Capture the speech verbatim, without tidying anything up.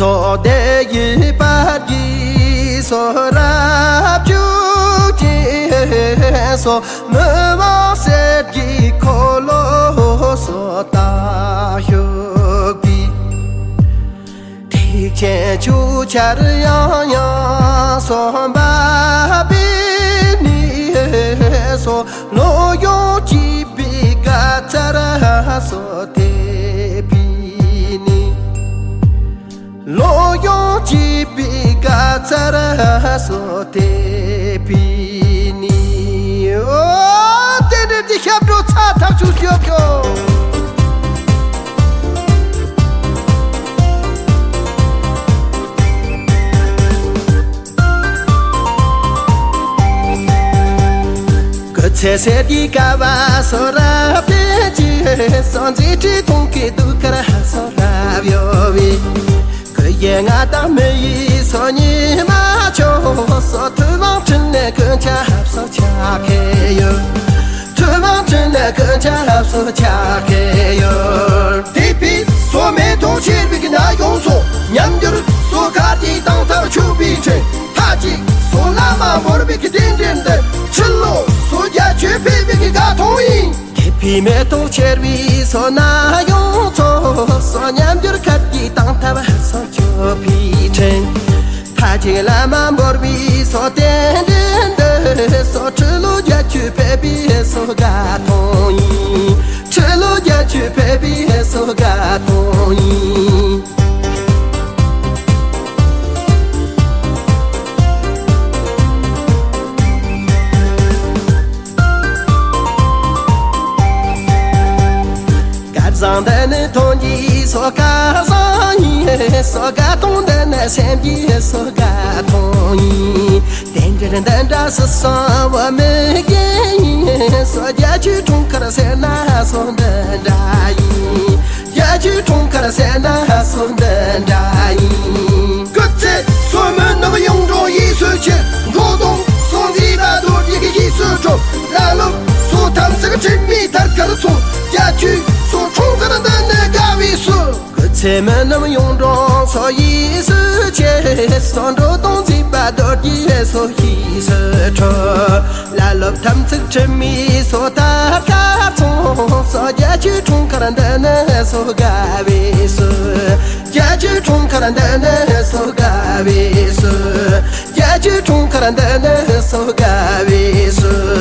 སོ་དེ་ཡི་བར་གྱི་སོ་རབ་བྱུང་གི་སོ་མི་དབང་གསེར་གྱི་འཁོར་ལོ་སོ་ལྟ་བཞུགས་པའི། ཐེག་ཆེན་ཆོས་ཆར་ཡང་ཡང་སོ་འབབ་པའི་ནི་སོ། ལོ་ཡོངས་སྐྱིད་པའི་དགའ་ཚལ་སོ་དེ་བའི་ནི། ལོ་ཡོངས་སྐྱིད་པའི་དགའ་ཚལ་སོ་དེ་བའི་ནི། ཨོ། རྟེན་འབྲེལ་གྱི་ཞབས་བྲོ་ཚ་ཐག་ཆོད་ཤོག་ཤོག། སྐུ་ཚེ་ཟད་དེ་དཀའ་བ་སོ་རབ་སྟེར་གྱི་སོ། མཛད་འཕྲིན་གཏོང་གི་གདུགས་དཀར་སོ་རབ་གཡོ་བའི། སྐུ་ཡི་མངའ་བདག་མི་ཡི་སོ་ཉི་མ་མཆོག་སོ། ཐུབ་དབང་འཕྲིན་ལས་ཀུན་ཁྱབ་སོ་ཕྱག་འཚལ་ཡོད། ཐུབ་དབང་འཕྲིན་ལས་ཀུན་ཁྱབ་སོ་ཕྱག་འཚལ་ཡོད། དད་པའི་སོ་མེ་ཏོག་ཆེར་བའི་ན་ཡོངས་སོ། ཉམས་འགྱུར་སོ་དཀའ་སྡུག་དང་ཐག་ཆོད་པའི་ཕྲིན། མཐའ་གཅིག་སོ་བླ་མ་འབོར་བའི་རྟེན་འབྲེལ་འདི། ཕྱི་ལོ་སོ་རྒྱ་ཆོས་འཕེལ་བའི་དགའ་སྟོན་ཡིན། དད་པའི་མེ་ཏོག་ཆེར་བའི་སོ་ན་ཡོངས་སོ། སོ་ཉམས་འགྱུར་དཀའ་སྡུག་དང་ཐག་སོ་ཆོད་པའི་ཕྲིན། མཐའ་གཅིག་བླ་མ་འབོར་བའི་སོ་རྟེན་འབྲེལ་འདི། སོ་ཁྲི་ལོ་རྒྱ་ཆོས་འཕེལ་བའི་སོ་དགའ་སྟོན་ཡིན། ཁྲི་ལོ་རྒྱ་ཆོས་འཕེལ་བའི་སོ་དགའ་སྟོན་ཡིན། སྐལ་བཟང་འདི་ནི་དོན་གྱི་སོ་སྐལ་བཟང་ཡིན། སོ་དགའ་སྟོན་འདི་ནི་སེམས་ཀྱི་སོ་དགའ་སྟོན་ཡིན། རྟེན་འབྲེལ་འདི་འདྲ་སུ་སོང་བ་མི་རྒན་ཡིན། སོ་རྒྱ་ཆོས་འཁྲུངས་སྐར་ཟེར་ན་སོ་འདི་འདྲ་ཡིན། རྒྱ་ཆོས་འཁྲུངས་སྐར་ཟེར་ན་སོ་འདི་འདྲ་ཡིན། སྐུ་ཚེ་སོ་མི་ནུབ་ཡོངས་གྲོགས་ཡིད་སུ་ཆེ། འགྲོ་དོན་སོ་མཛད་པ་རྡོ་རྗེ་གི་ཡིད་སུ་འགྲོ། བླ་སློབ་སོ་དམ་ཚིག་ཁྲིམས་མེད་དར་དཀར་ཚོ། རྒྱ་ཆོས་སོ་འཁྲུངས་སྐར་འདི་ནི་དགའ་བའི་སོ། སྐུ་ཚེ་མི་ནུབ་ཡོངས་གྲོགས་སོ་ཡིད་སུ་ཆེ། སོ་འགྲོ་དོན་མཛད་པ་རྡོ་རྗེ་སོ་ཡིད་སུ་འགྲོ། བླ་སློབ་དམ་ཚིག་ཁྲིམས་མེད་སོ་དར་དཀར་ཚོ། སོ་རྒྱ་ཆོས་འཁྲུངས་སྐར་འདི་ནི་སོ་དགའ་བའི་སོ། རྒྱ་ཆོས་འཁྲུངས་སྐར་འདི་ནི་སོ་དགའ་བའི་སོ། རྒྱ་ཆོས་འཁྲུངས་སྐར་འདི་ནི་སོ་དགའ་བའི་སོ།